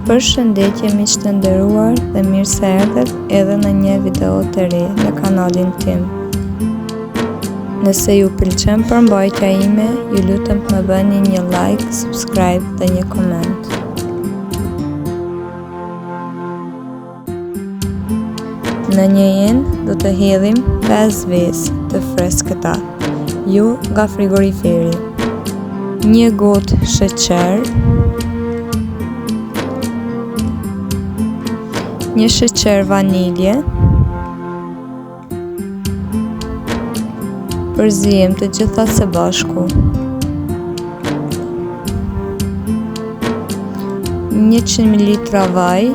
Përshëndetje miq të nderuar dhe mirë se erdhët edhe në një video të re në kanalin tim. Nëse ju pëlqen përmbajtja ime, ju lutem të më bëni një like, subscribe dhe një koment. Në një enë do të hedhim 5 vezë të freskëta, jo nga frigoriferi. Një gotë sheqer, një sheqer vanilje, Përziejmë të gjitha së bashku. 100 ml vaj,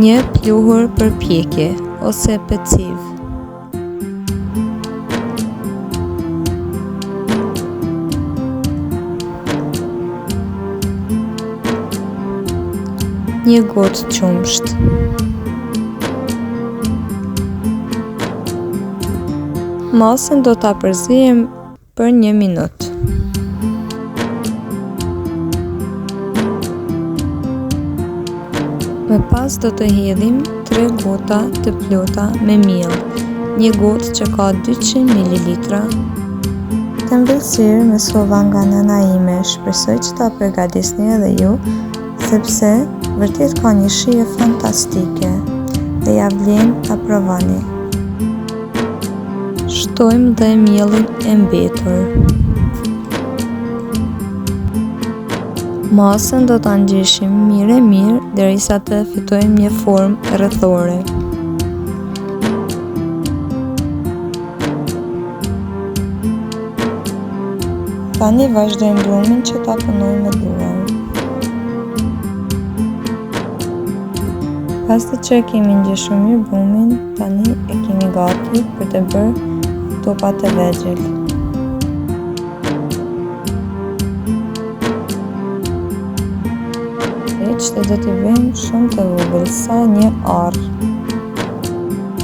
një pluhur për pjekje ose pecivë. Një gotë qumësht. Masën do ta përziejmë për një minutë. Më pas do të hedhim 3 gota të plota me miell, një gotë që ka 200 ml. Këtë ëmbëlsirë mësova nga nëna ime, shpresoj që ta pregadisni edhe ju, sepse vërtet ka një shije fantastike dhe ja vlen ta provoni. Shtojmë dhe miellin e mbetur. Masën do ta ngjeshim mirë e mirë derisa të fitojmë një formë rrethore. Tani vazhdojmë brumin që ta punojmë me duar. Pasi që e kemi ngjeshur mirë brumin, tani e kemi gati për të bërë topat e vegjël. Që do t'i bëjmë shumë të vogël, sa një arrë.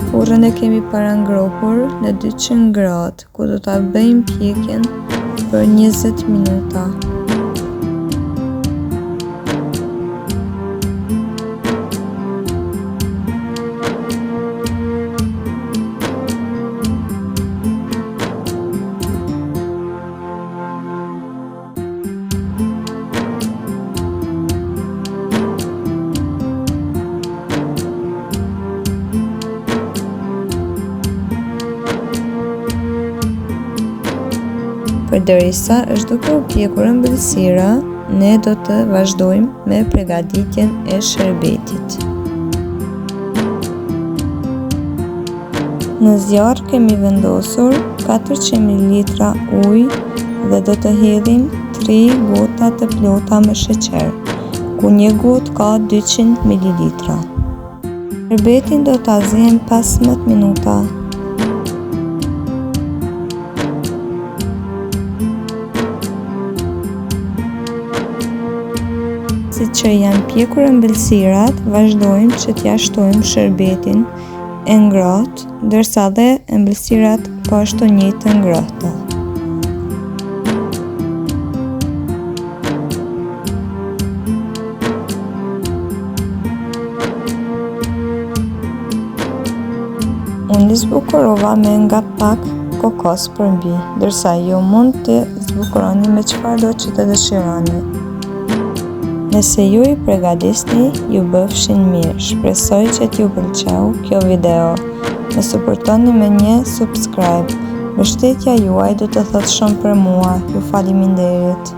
Furrën e kemi parangrohur në 200 gradë, ku do ta bëjmë pjekjen për 20 minuta. Përderisa është duke u pjekur ëmbëlsira, ne do të vazhdojmë me pregaditjen e sherbetit. Në zjarr kemi vendosur 400 ml ujë dhe do të hedhim 3 gota të plota me sheqer, ku një gotë ka 200 ml. Sherbetin do ta ziejmë 15 minuta. Si që janë pjekur ëmbëlsirat, vazhdojmë që t'ia shtojmë sherbetin e ngrohtë, ndërsa dhe ëmbëlsirat po ashtu njëjtë të ngrohta. Unë i zbukurova me nga pak kokos përmbi, ndërsa ju mund të zbukuroni me çfarëdo që të dëshironi. Nëse ju i pregadisni, ju bëfshin mirë. Shpresoj që t'ju pëlqeu kjo video. Më suportoni me një subscribe. Mbështetja juaj do të thotë shumë për mua. Ju faleminderit.